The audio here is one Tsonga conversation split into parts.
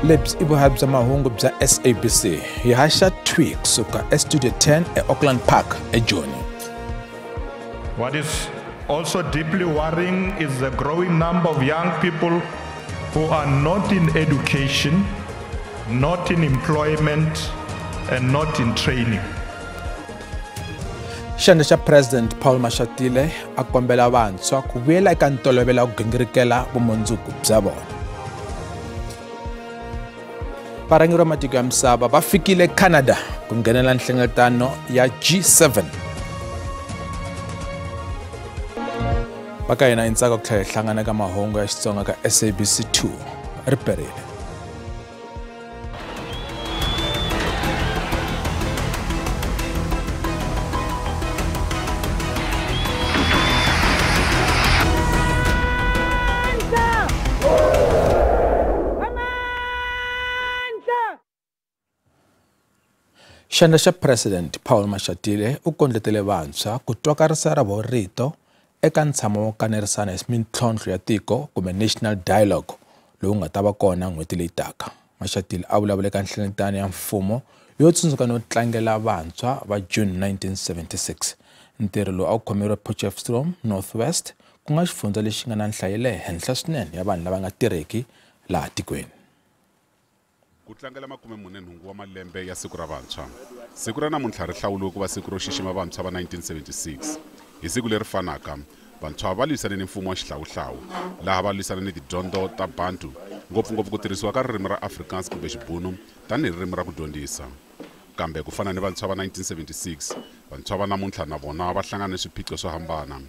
Lebyi i vuhavi bya mahungu bya SABC. Hi haxa thwi kusuka eStudio 10 eAuckland Park eJoni. What is also deeply worrying is the growing number of young people who are not in education, not in employment, and not in training. Xandla xa President Paul Mashatile a kombela vantshwa ku vuyela eka ntolovelo wa ku gingirikela vumundzuku bya vona. Varhangeri va matiko ya misava va fikile Canada ku nghenela nhlengeletano ya G7. Va ka hina i ntsako ku tlhela hi hlangana ka mahungu ya Xitsonga ka SABC 2. Ri perile. Xandla xa President Paul Mashatile u kondletele vantshwa ku twakarisa ra vona rito eka ntshamo wo kanerisana hi mintlhontlho ya tiko kumbe National Dialogue lowu nga ta va kona n'hweti leyi taka. Mashatile a vulavula eka nhlengeletano ya mfumo yo tsundzuka no tlangela vantshwa va June 1976. Ntirho lowu a wu khomeriwe Potchefstroom North West, ku nga xifundza lexi nga na nhlayo ya le henhla swinene ya vanhu lava nga tirheki laha tikweni. Ku tlangela 48 wa malembe ya siku ra vantshwa. Siku ra namuntlha ri hlawuriwe ku va siku ro xixima vantshwa va 1976. Hi siku leri fanaka, vantshwa va lwisane ni mfumo wa xihlawuhlawu, laha va lwisana ni tidyondzo ta Bantu, ngopfungopfu ku tirhisiwa ka ririmi ra Afrikaans kumbe Xibunu tanihi ririmi ra ku dyondzisa. Kambe ku fana ni vantshwa va 1976, vantshwa va namuntlha na vona va hlangana ni swiphiqo swo hambana.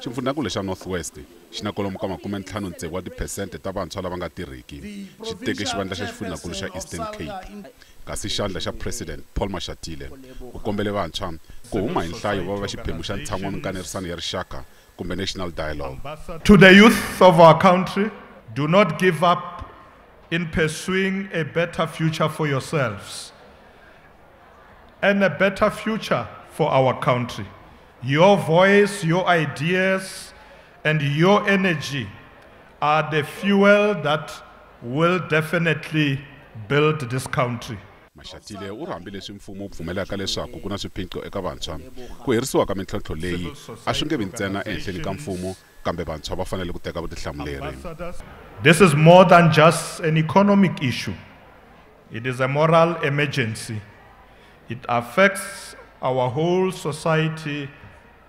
Xifundzankulu xa North West xi na kwalomu ka 56 wa tiphesente ta vantshwa lava nga tirhiki, xi teke xivandla xa xifundzankulu xa Eastern Cape. Kasi xandla xa President Paul Mashatile u kombele vantshwa ku huma hi nhlayo va va xiphemu xa ntshamo wa minkanerisano ya rixaka kumbe National Dialogue. To the youth of our country, do not give up in pursuing a better future for yourselves and a better future for our country. Your voice, your ideas, and your energy are the fuel that will definitely build this country. Mashatile u ri hambileswi mfumo wu pfumelaka leswaku ku na swiphiqo eka vantshwa, ku herisiwa ka mintlhontlho leyi a swi nge vi ntsena ehenhleni ka mfumo, kambe vantshwa va fanele ku teka vutihlamuleri. This is more than just an economic issue. It is a moral emergency. It affects our whole society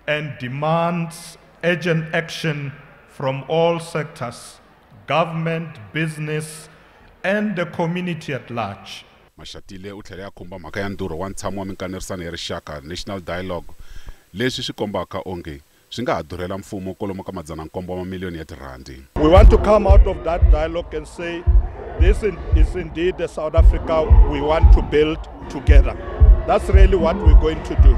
and demands urgent action from all sectors, government, business, and the community at large. Mashatile u tlhele a khumba mhaka ya ndhurho wa ntshamo wa minkanerisano ya rixaka National Dialogue, leswi swi kombaka onge swi nga ha durhela mfumo kwalomu ka 700 wa mamiliyoni ya tirhandi. We want to come out of that dialogue and say this is indeed the South Africa we want to build together. That's really what we're going to do.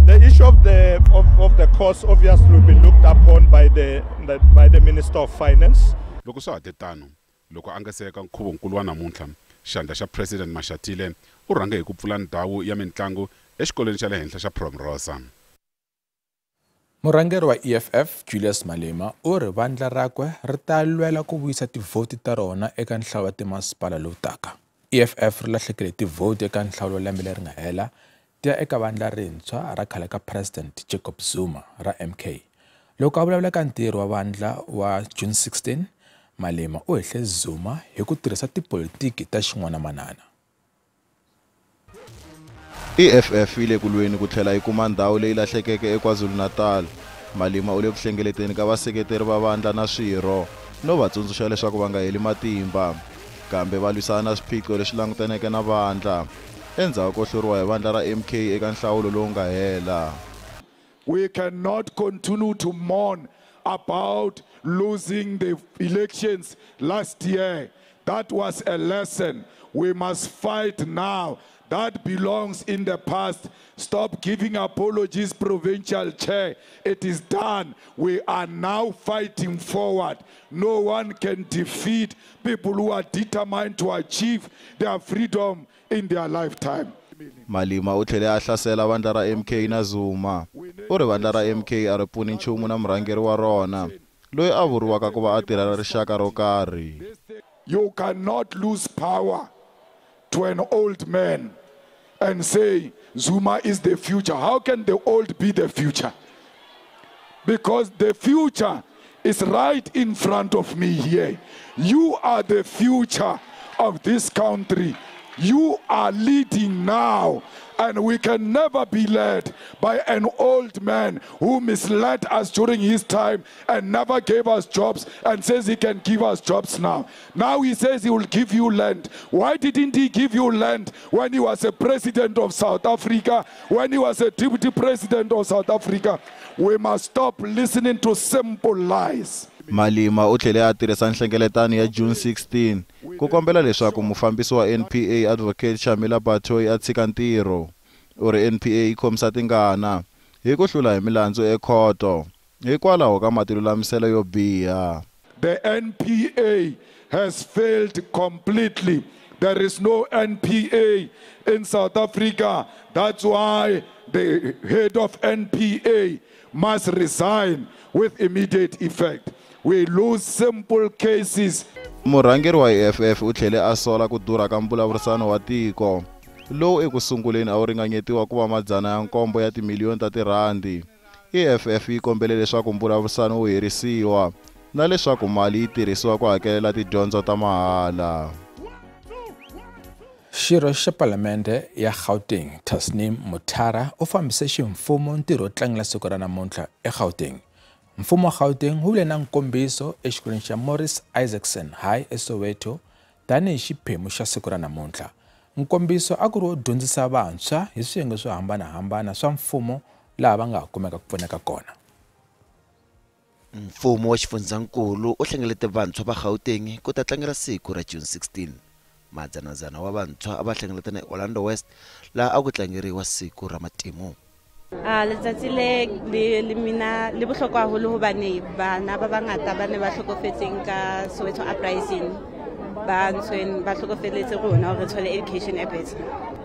The issue of the cost obviously will be looked upon by the Minister of Finance. Loko swa ha te tano, loko a nga se eka nkhuvonkulu wa namuntlha, xandla xa President Mashatile u rhange hi ku pfula ndhawu ya mintlangu exikolweni xa le henhla xa Promrosa. Murhangeri wa EFF Julius Malema u ri vandla rakwe ri ta lwela ku vuyisa tivhoti ta rona eka nhlawulo wa timasipala lowu taka. EFF ri lahlekele tivhoti eka nhlawulo wa lembe leri nga hela ti ya eka vandla rintshwa ra khale ka President Jacob Zuma ra MK. Loko a vulavula eka ntirho wa vandla wa June 16, Malema u hehle Zuma hi ku tirhisa tipolitiki ta xin'wanamanana. EFF yi le ku lweni ku tlhela yi kuma ndhawu leyi lahlekeke eKwaZulu-Natal. Malema u le ku hlengeleteni ka vaseketeri va vandla na swirho no va tsundzuxa leswaku va nga heli matimba, kambe va lwisana na swiphiqo leswi langutaneke na vandla endzhaku ko hluriwa hi vandla ra MK eka nhlawulo lowu nga hela. We cannot continue to mourn about losing the elections last year. That was a lesson. We must fight now. That belongs in the past. Stop giving apologies, provincial chair. It is done. We are now fighting forward. No one can defeat people who are determined to achieve their freedom in their lifetime. Malema u tlhele a hlasela vandla ra MK na Zuma. U ri vandla ra MK a ri pfuni nchumu na murhangeri wa rona, loyi a vuriwaka ku va a tirhela rixaka ro karhi. You cannot lose power to an old man and say Zuma is the future. How can the old be the future? Because the future is right in front of me here. You are the future of this country. You are leading now, and we can never be led by an old man who misled us during his time and never gave us jobs and says he can give us jobs now. Now he says he will give you land. Why didn't he give you land when he was a president of South Africa, when he was a deputy president of South Africa? We must stop listening to simple lies. Malima u tlhele a tirhisa nhlengeletano ya June 16 ku kombela leswaku mufambisi wa NPA Advocate Shamila Batohi a tshika ntirho. U ri NPA yi khomisa tingana hi ku hlula hi milandzu ekhoto hikwalaho ka matilulamiselo yo biha. The NPA has failed completely. There is no NPA in South Africa. That's why the head of NPA must resign with immediate effect. We lose simple cases. Murhangeri wa EFF u tlhele a sola ku durha ka mbulavurisano wa tiko lowu eku sunguleni a wu ringanyetiwa ku va 700 ya timiliyoni ta tirhandi. EFF yi kombele leswaku mbulavurisano wu herisiwa na leswaku mali yi tirhisiwa ku hakelela tidyondzo ta mahala. Xirho xa Palamende ya Gauteng Tasneem Mutara u fambise ximfumo ntirho wo tlangela siku ra namuntlha eGauteng. Mfumo wa Gauteng wu vile na nkombiso exikolweni xa Morris Isaacson High eSoweto tanihi xiphemu xa siku ra namuntlha. Nkombiso a ku ri wo dyondzisa vantshwa hi swiyenge swo hambanahambana swa mfumo laha va nga kumeka ku pfuneka kona. Mfumo wa xifundzankulu u hlengelete vantshwa va Gauteng ku ta tlangela siku ra June 16. Madzanadzana wa vantshwa a va hlengeletana eOrlando West laha a ku tlangeriwa siku ra matimu. Letsatsi le mina le bohlokwa haholo hobane bana ba bangata ba ne ba hlokofetseng ka Soweto uprising ba ntsweng ba hlokofeletse rona hore re thole education e better.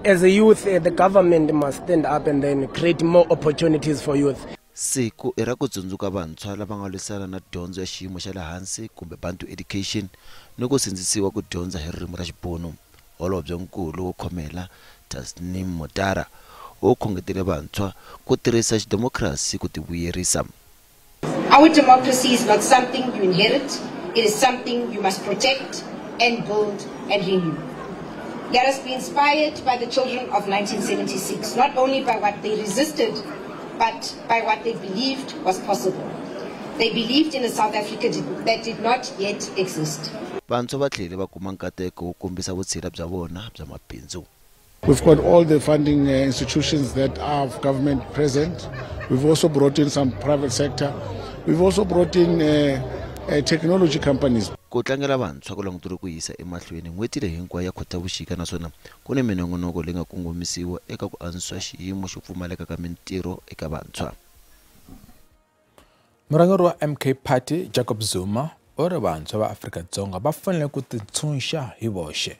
As a youth, the government must stand up and then create more opportunities for youth. Siku i ra ku tsundzuka vantshwa lava nga lwisana na dyondzo ya xiyimo xa le hansi kumbe Bantu education ni ku sindzisiwa ku dyondza hi ririmi ra Xibunu. Holobyenkulu wo khomela Tasneem Mutara u khongetele vantshwa ku tirhisa xidemokirasi ku tivuyerisa. Our democracy is not something you inherit, it is something you must protect and build and renew. Let us be inspired by the children of 1976, not only by what they resisted, but by what they believed was possible. They believed in a South Africa that did not yet exist. Vantshwa va tlhele va kuma nkateko wo kombisa vutshila bya vona bya mabindzu. We've got all the funding institutions that are of government present. We've also brought in some private sector. We've also brought in technology companies. Ku tlangela vantshwa ku languteriwe ku yisa emahlweni n'hweti leyi hinkwayo ya Khotavuxika naswona ku ni minongonoko leyi nga kongomisiwa eka ku antswisa xiyimo xo pfumaleka ka mintirho eka vantshwa. Murhangeri wa MK Party Jacob Zuma u ri vantshwa va Afrika-Dzonga va fanele ku titshunxa hi voxe.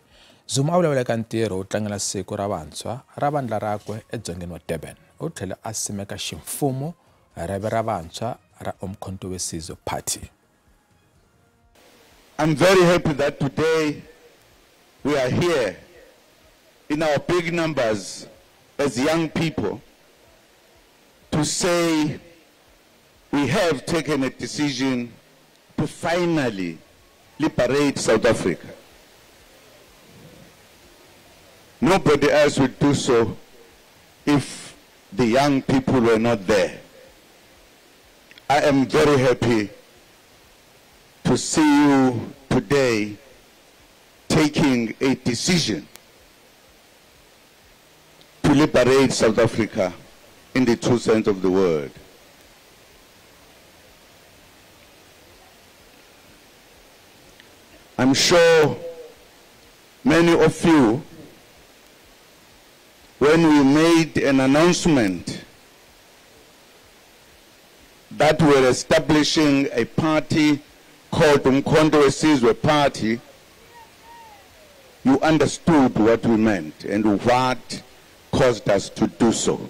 Zuma a vulavula eka ntirho wo tlangela siku ra vantshwa ra vandla rakwe edzongeni wa Durban. U tlhele a simeka ximfumo rhavi ra vantshwa ra Umkhonto we Sizwe Party. I'm very happy that today we are here in our big numbers as young people to say we have taken a decision to finally liberate South Africa. Nobody else would do so if the young people were not there. I am very happy to see you today taking a decision to liberate South Africa in the true sense of the word. I'm sure many of you, when we made an announcement that we're establishing a party called Umkhonto we Sizwe Party, you understood what we meant and what caused us to do so.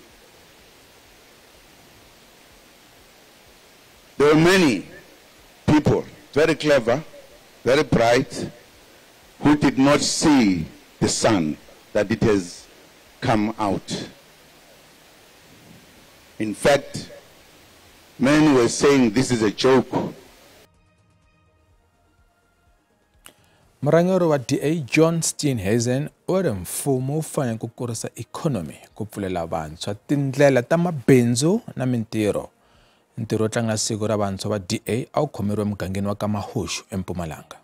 There were many people, very clever, very bright, who did not see the sun, that it has come out. In fact, many were saying this is a joke. Murhangeri wa DA John Steenhuisen u ri mfumo wu fanele ku kurisa ikhonomi ku pfulela vantshwa tindlela ta mabindzu na mintirho. Ntirho wo tlanga siku ra vantshwa va DA a wu khomeriwe emugangeni wa ka Mahushu eMpumalanga.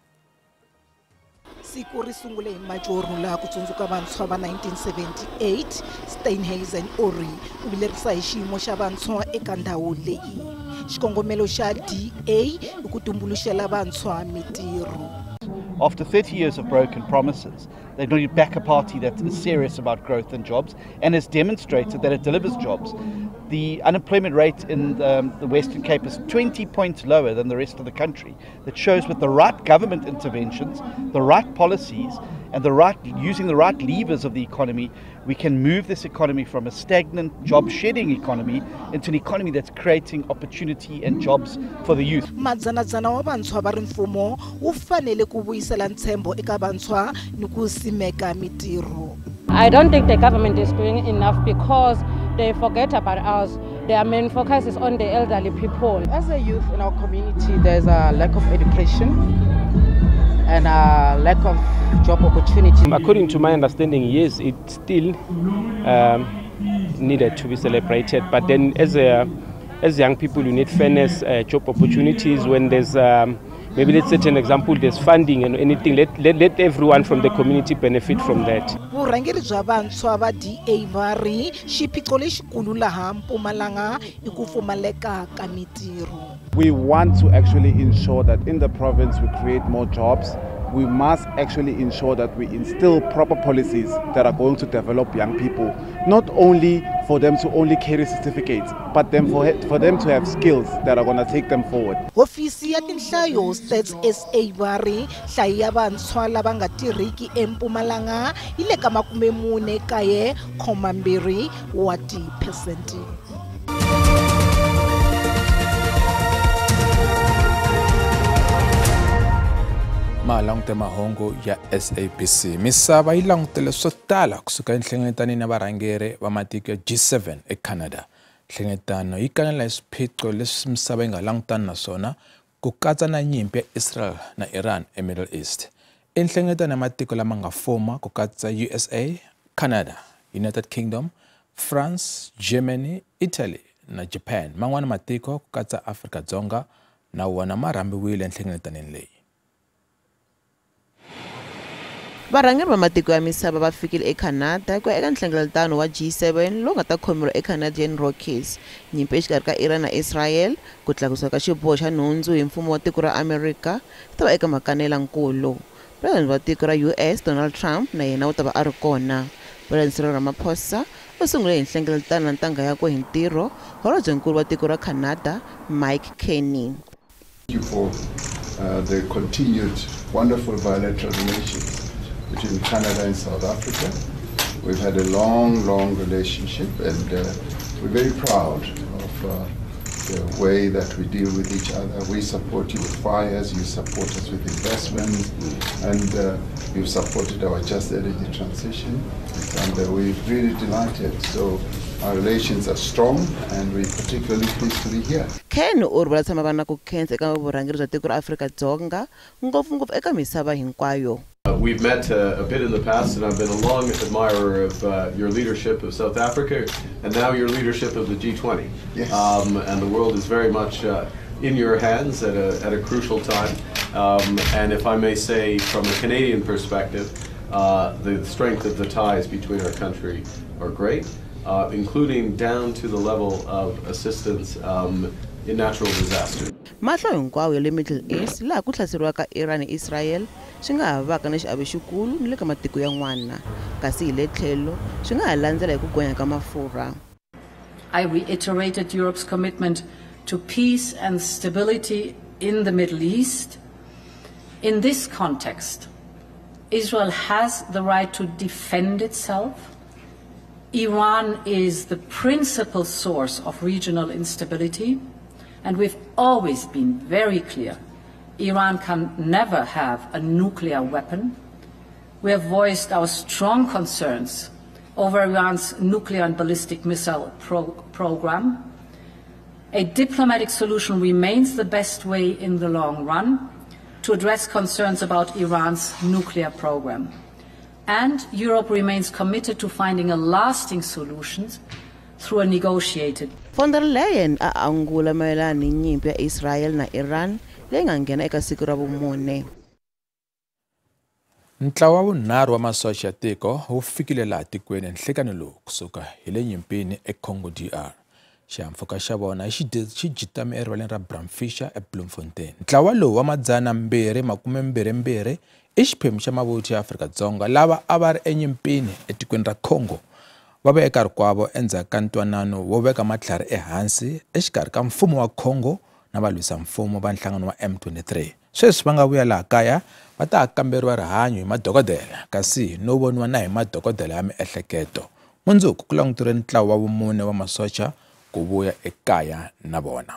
Siku ri sungule hi majorhu laha ku tsundzuka vantshwa va 1978. Steenhuisen u ri u vilerisa hi xiyimo xa vantshwa eka ndhawu leyi. Xikongomelo xa DA i ku tumbuluxela vantshwa mitirho. After 30 years of broken promises, they don't back a party that is serious about growth and jobs and has demonstrated that it delivers jobs. The unemployment rate in the Western Cape is 20 points lower than the rest of the country. That shows with the right government interventions, the right policies, and using the right levers of the economy, we can move this economy from a stagnant job-shedding economy into an economy that's creating opportunity and jobs for the youth. Madzanadzana wa vantshwa va ri mfumo wu fanele ku vuyisela ntshembo eka vantshwa ni ku simeka mitirho. I don't think the government is doing enough because they forget about us. Their main focus is on the elderly people. As a youth in our community, there's a lack of education and a lack of job opportunity. According to my understanding, yes, it's still needed to be celebrated. But then as young people, you need fairness, job opportunities. When there's, maybe let's set an example, there's funding and anything, let everyone from the community benefit from that. Vurhangeri bya vantshwa va DA va ri xiphiqo lexikulu laha Mpumalanga i ku pfumaleka ka mitirho. We want to actually ensure that in the province we create more jobs. We must actually ensure that we instill proper policies that are going to develop young people, not only for them to only carry certificates, but then for them to have skills that are going to take them forward. Hofisi ya tinhlayo Stats SA va ri nhlayo ya vantshwa lava nga tirhiki eMpumalanga yi le ka 49.2 wa tiphesente. Malangute mahungu ya SABC. Misava yi langutele swo tala kusuka enhlengeletanini ya varhangeri va matiko ya G7 eCanada. Nhlengeletano yi kanela hi swiphiqo leswi misava yi nga langutani na swona ku katsa na nyimpi ya Israel na Iran eMiddle East. I nhlengeletano ya matiko lama nga fuma ku katsa USA, Canada, United Kingdom, France, Germany, Italy na Japan. Man'wana matiko ku katsa Afrika-Dzonga na wona ma rhambiwile enhlengeletanini leyi. Varhangeri va matiko ya misava va fikile eCanada ku ya eka nhlengeletano wa G7 lowu nga ta khomiwa eCanadian Rockies. Nyimpi exikarhi ka Iran na Israel, ku tlakusiwa ka xiboho xa nhundzu hi mfumo wa tiko ra Amerika swi ta va eka makanelankulu. President wa tiko ra US Donald Trump na yena u ta va a ri kona. President Cyril Ramaphosa u sungule hi nhlengeletano na ntangha yakwe hi ntirho, holobyenkulu wa tiko ra Canada Mike Carney. Thank you for the continued wonderful bilateral relations between Canada and South Africa. We've had a long, long relationship, and we're very proud of the way that we deal with each other. We support you with fires, you support us with investments, and you've supported our just energy transition, and we're really delighted. So our relations are strong, and we're particularly pleased to be here. Ken u ri va tshama va na ku khensa eka vurhangeri bya tiko ra Afrika-Dzonga, ngopfungopfu eka misava hinkwayo. We've met a bit in the past, and I've been a long admirer of your leadership of South Africa, and now your leadership of the G20. Yes. And the world is very much in your hands at a crucial time. And if I may say, from a Canadian perspective, the strength of the ties between our country are great, including down to the level of assistance in natural disasters. Mahlo hinkwawo ya le Middle East laha ku hlaseriwaka Iran na Israel swi nga ha vaka na xiave xikulu ni le ka matiko yan'wana, kasi hi le tlhelo swi nga ha landzela hi ku gonya ka mafurha. I reiterated Europe's commitment to peace and stability in the Middle East. In this context, Israel has the right to defend itself. Iran is the principal source of regional instability, and we've always been very clear. Iran can never have a nuclear weapon. We have voiced our strong concerns over Iran's nuclear and ballistic missile program. A diplomatic solution remains the best way in the long run to address concerns about Iran's nuclear program. And Europe remains committed to finding a lasting solution through a negotiated. Von der Leyen a angula mayelana ni nyimpi ya Israel na Iran leyi nga nghena eka siku ra vumune. Ntlawa wa vunharhu wa masocha ya tiko wu fikile laha tikweni nhlikani lowu kusuka hi le nyimpini eCongo DR. Xihahampfhuka xa vona xi jitame erivaleni ra Bram Fischer eBloemfontein. Ntlawa lowu wa 222 i xiphemu xa mavuthu ya Afrika-Dzonga lava a va ri enyimpini etikweni ra Congo. Va ve eka rikwavo endzhaku ka ntwanano wo veka matlhari ehansi exikarhi ka mfumo wa Congo na valwisa mfumo va nhlangano wa M23. Sweswi va nga vuya laha kaya va ta kamberiwa rihanyo hi madokodela kasi no voniwa na hi madokodela ya miehleketo. Mundzuku ku languteriwe ntlawa wa vumune wa masocha ku vuya ekaya na vona.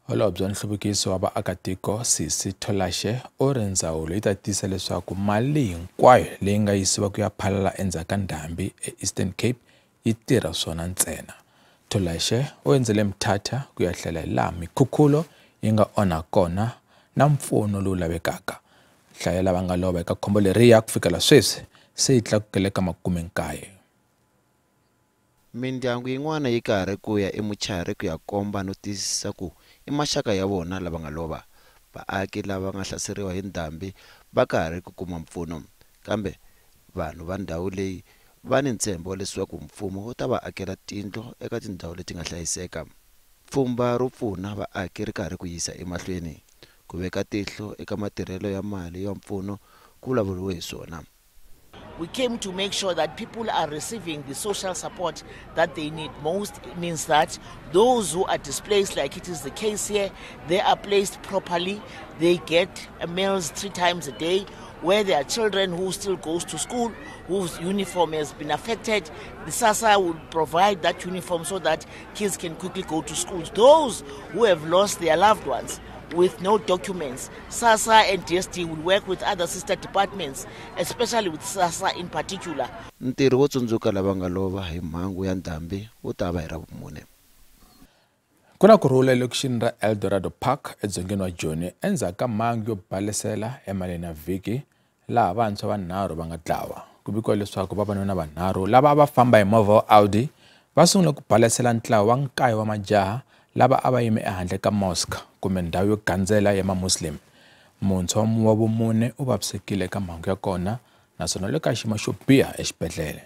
Holobye wa nhluvukiso wa vaakatiko Sisi Tolashe u ri ndzawulo yi ta tiyisa leswaku mali hinkwayo leyi nga yisiwa ku ya phalala endzhaku ka ndhambi eEastern Cape yi tirha swona ntsena. Tolashe u endzele Mthatha ku ya hlela hi laha mikhukhulo yi nga onha kona na mpfuno lowu lavekaka. Nhlayo ya lava nga lova eka khombo leriya ku fikela sweswi se yi tlakukile ka 90. Mindyangu yin'wana yi karhi ku ya emuchari ku ya komba no tiyisisa ku i maxaka ya vona lava nga lova. Vaaki lava nga hlaseriwa hi ndhambi va karhi ku kuma mpfuno, kambe vanhu va ndhawu leyi va ni ntshembo leswaku mfumo wu ta va akela tindlu eka tindhawu leti nga hlayiseka. Pfhumba ro pfuna vaaki ri karhi ku yisa emahlweni ku veka tihlo eka matirhelo ya mali ya mpfuno ku vulavuriwe hi swona. We came to make sure that people are receiving the social support that they need most. It means that those who are displaced, like it is the case here, they are placed properly. They get meals 3 times a day. Where there are children who still goes to school, whose uniform has been affected, the SASSA will provide that uniform so that kids can quickly go to school. Those who have lost their loved ones with no documents, SASSA and DSD will work with other sister departments, especially with SASSA in particular. Ntirho wo tsundzuka lava nga lova hi mhangu ya ndhambi wu ta va hi Ravumune. Ku na ku rhula elokixini ra Eldorado Park edzongeni wa Joni endzhaku ka mhangu yo balesela emaleni ya vhiki laha vantshwa vanharhu va nga dlawa. Ku vikiwa leswaku vavanuna vanharhu lava a va famba hi movha wa Audi va sungule ku balesela ntlawa wa 9 wa majaha lava a va yime ehandle ka mosque kumbe ndhawu yo gandzela ya mamuslim. Muntshwa wa vumune u vavisekile eka mhangu ya kona naswona le ka xiyimo xo biha exibedhlele.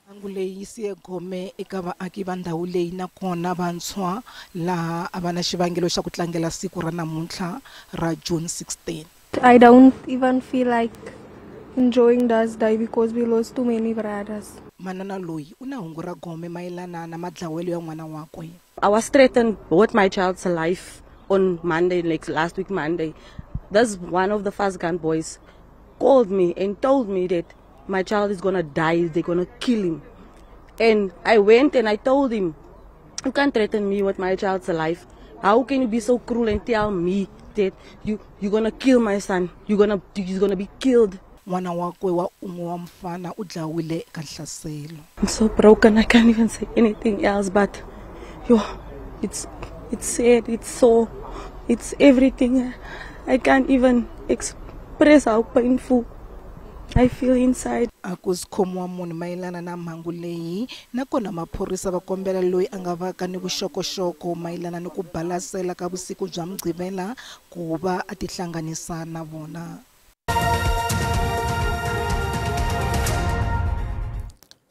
Mhangu leyi yi siye gome eka vaaki va ndhawu leyi nakona vantshwa laha a va na xivangelo xa ku tlangela siku ra namuntlha ra June 16. I don't even feel like enjoying this day because we lost too many brothers. Manana loyi u na hungu ra gome mayelana na madlawelo ya n'wana wakwe. I was threatened with my child's life on Monday, like last week Monday. That's one of the first gun boys called me and told me that my child is gonna die, they're gonna kill him. And I went and I told him, you can't threaten me with my child's life. How can you be so cruel and tell me that you're gonna kill my son? He's gonna be killed. N'wana wakwe wa un'we wa mfana u dlawile eka nhlaselo. I'm so broken, I can't even say anything else, but yo, it's sad, it's so, it's everything. I can't even express how painful I feel inside. A ku si khomiwa munhu mayelana na mhangu leyi nakona maphorisa va kombela loyi a nga va ka ni vuxokoxoko mayelana ni ku balasela ka vusiku bya Mugqivela ku va a tihlanganisa na vona.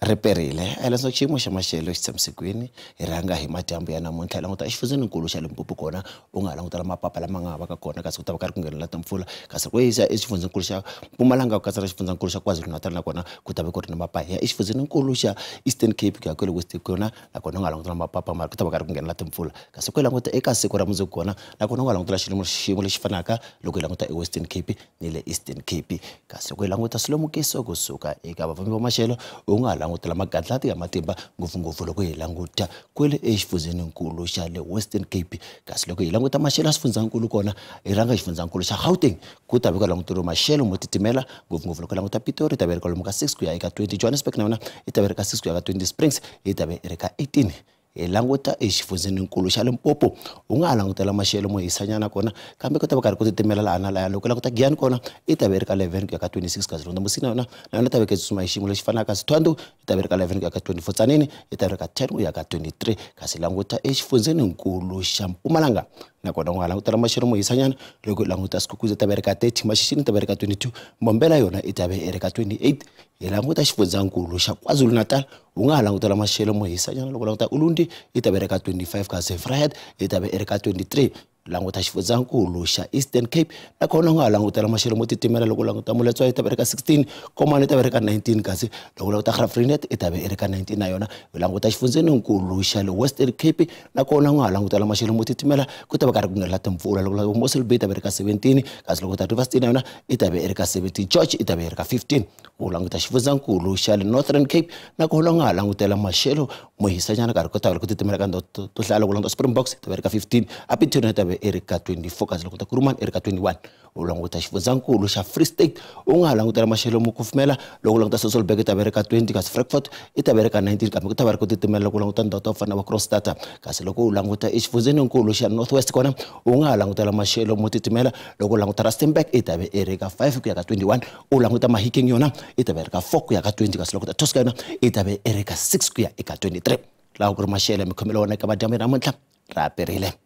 Riperile a leswaku xiyimo xa maxelo xi tshamisekile hi rhanga hi madyambu ya namuntlha hi languta exifundzeninkulu xa Limpopo kona u nga langutela mapapa lama nga va ka kona kasi ku ta va karhi ku nghenelela timpfula kasi ku yisa exifundzeninkulu xa Mpumalanga ku katsa na xifundzankulu xa KwaZulu-Natal nakona ku ta va ku ri na mapapa ya exifundzeninkulu xa Eastern Cape ku ya kwale West Cape kona nakona u nga langutela mapapa mara ku ta va karhi ku nghenelela timpfula kasi ku languta eka siku ra mundzuku kona nakona u nga langutela xiyimo lexi fanaka loko hi languta eWestern Cape ni le Eastern Cape kasi ku hi languta swilemukiso kusuka eka vafambi va maxelo u nga langutela magandlati ya matimba ngopfungopfu loko hi languta kwele exifundzeninkulu xa le Western Cape kasi loko hi languta maxelo ya xifundzankulu kona hi rhanga xifundzankulu xa Gauteng ku ta va ku languteriwa maxelo mo titimela ngopfungopfu loko languta Pitori yi ta va yi ri kwalomu ka 6 ku ya eka 20 Johannesburg na yona yi ta va yi ri ka 6 ku ya ka 20 Springs yi ta va yi ri ka 18 hi languta exifundzeninkulu xa Limpopo u nga ha langutela maxelo mo hisanyana kona kambe ku ta va karhi ku titimela laha na lahaya loko languta Giyani kona yi ta va yi ri ka 11 ku ya ka 26 kasi languta Musina yona na yona yi ta va yi tsutsuma hi xiyimo lexi fanaka kasi Thohoyandou yi ta va yi ri ka 11 ku ya ka 24 Tzaneen yi ta va yi ri ka 10 ku ya ka 23 kasi languta exifundzeninkulu xa Mpumalanga nakona u nga langutela maxelo mo hisanyana loko languta Skukuza yi ta va yi ri ka 30 Mashishini yi ta va yi ri ka 22 Mbombela yona yi ta va yi ri ka 28 hi languta xifundzankulu xa KwaZulu-Natal u nga ha langutela maxelo mo hisanyana loko languta Ulundi yi ta va yi ri ka 25 kasi Vryheid yi ta va yi ri ka 23 languta xifundzankulu xa Eastern Cape nakona u nga ha langutela maxelo mo titimela loko languta Moletswa yi ta va yi ri ka 16 Komani yi ta va yi ri ka 19 kasi loko languta Graaff-Reinet yi ta va yi ri ka 19 na yona hi languta xifundzeninkulu xa le Western Cape nakona u nga ha langutela maxelo mo titimela ku ta va karhi ku nghenelela timpfula loko languta Mossel Bay yi ta va yi ri ka 17 kasi loko ta Riverstone na yona yi ta va yi ri ka 17 George yi ta va yi ri ka 15 u languta xifundzankulu xa le Northern Cape nakona u nga ha langutela maxelo mo hisanyana karhi ku ta va ku titimela ka ndhawu to hlaya loko languta Springboks yi ta va yi ri ka 15 Upington yi ta va yi ri ka 24 kasi loko ta Kuruman yi ri ka 21 u languta xifundzankulu xa Free State u nga ha langutela maxelo mo kufumela loko languta Sasolburg yi ta va yi ri ka 20 kasi Frankfurt yi ta va yi ri ka 19 kambe ku ta va ri ku titimela loko languta ndhawu to fana na va Kroonstad kasi loko u languta exifundzeninkulu xa North West kona u nga ha langutela maxelo mo titimela loko u languta Rustenburg yi ta va yi ri ka 5 ku ya ka 21 u languta Mahikeng yona yi ta va yi ri ka 4 ku ya ka 20 kasi loko ta Tosca yona yi ta va yi ri ka 6 ku ya eka 23 laha ku ri maxelo ya mikhomelo wona eka madyambu ya namuntlha ra perile.